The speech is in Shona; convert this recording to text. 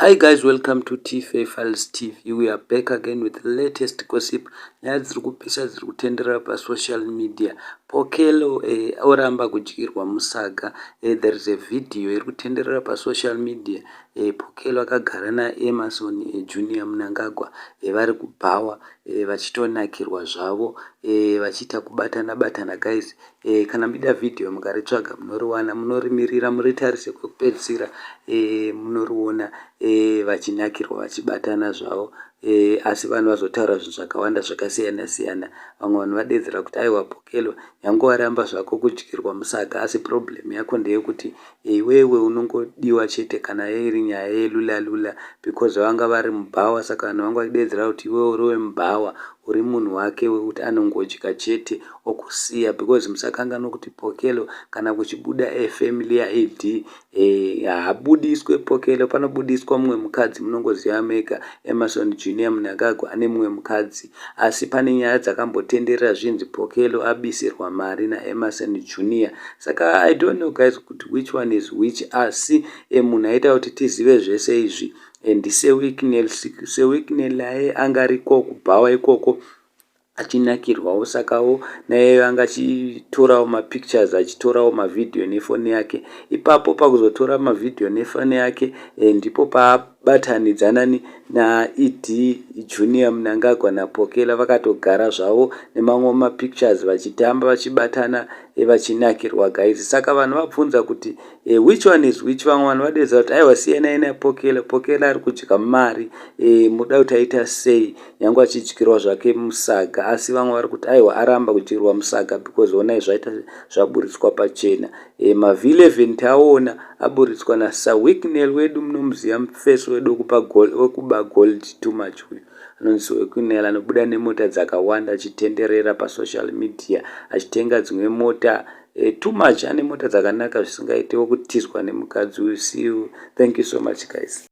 Hi guys, welcome to TFA Files TV. We are back again with the latest gossip. Nyaya dziri kupisa dziri kutenderera pasocial media. Pokello oramba kudyirwa musaga. There is a video iri kutenderera pasocial media. Pokello akagara naEmmerson Junior Mnangagwa vari kubhawa vachitonakirwa zvavo vachiita kubatana batana guys. Kana muchida vhidhiyo mukaritsvaga munoriwana, munorimirira muritarise kwekupedzisira munoriona vachinakirwa vachibatana zvavo. Asi vanhu vazotaura zvinhu zvakawanda zvakasiyana siyana. Vamwe vanhu vadedzera kuti aiwa, Pokello, nyange waramba zvako kudyirwa musaga, asi problem yako ndeyekuti iwewe unongodiwa chete kana iri nyaya yelula lula, because vanga vari mubhawa. Saka vanhu vanga vachidedzera kuti iwewe uri wemubhawa, uri munhu wake wekuti anongodya chete okusiya, because musakanganwa kuti Pokello kana kuchibuda efamily yaED haabudiswe Pokello, panobudiswa mumwe mukadzi. Munongoziva mega, Emmerson Junior Mnangagwa ane mumwe mukadzi, asi pane nyaya dzakambotenderera zvinzi Pokello abisirwa mari naEmmerson Junior. Saka I don't know guys kuti which one is which, asi munhu aita kuti tizive zvese izvi ndiSir Wicknell. Sir Wicknell naye anga ariko kubhawa ikoko achinakirwawo, sakawo naiye anga achitorawo mapictures, achitorawo mavhidhiyo nefoni yake. Ipapo pakuzotora mavhidhiyo nefoni yake ndipo paabatanidzana naED Junior Mnangagwa naPokello, vakatogara zvavo nemamwe mapictures vachitamba, vachibatana, vachinakirwa guys. Saka vanhu vabvunza kuti which one is which. Vamwe vanhu vadedza kuti aiwa, siyanai naPokello, Pokello ari kudya mari, muda kuti aita sei nyange achidyirwa zvake musaga? Asi vamwe vari kuti aiwa, aramba kudyirwa musaga because onai zvaita zvaburitswa pachena. MaV11 taona aburitswa naSir Wicknell wedu, munomuziva, mufesi wedu wekuba gold too much uyu anonzi Wicknell, anobuda nemota dzakawanda achitenderera pasocial media achitenga dzimwe mota too much. Ane mota dzakanaka zvisingaitewo kutizwa nemukadzi uyu. See you, thank you so much guys.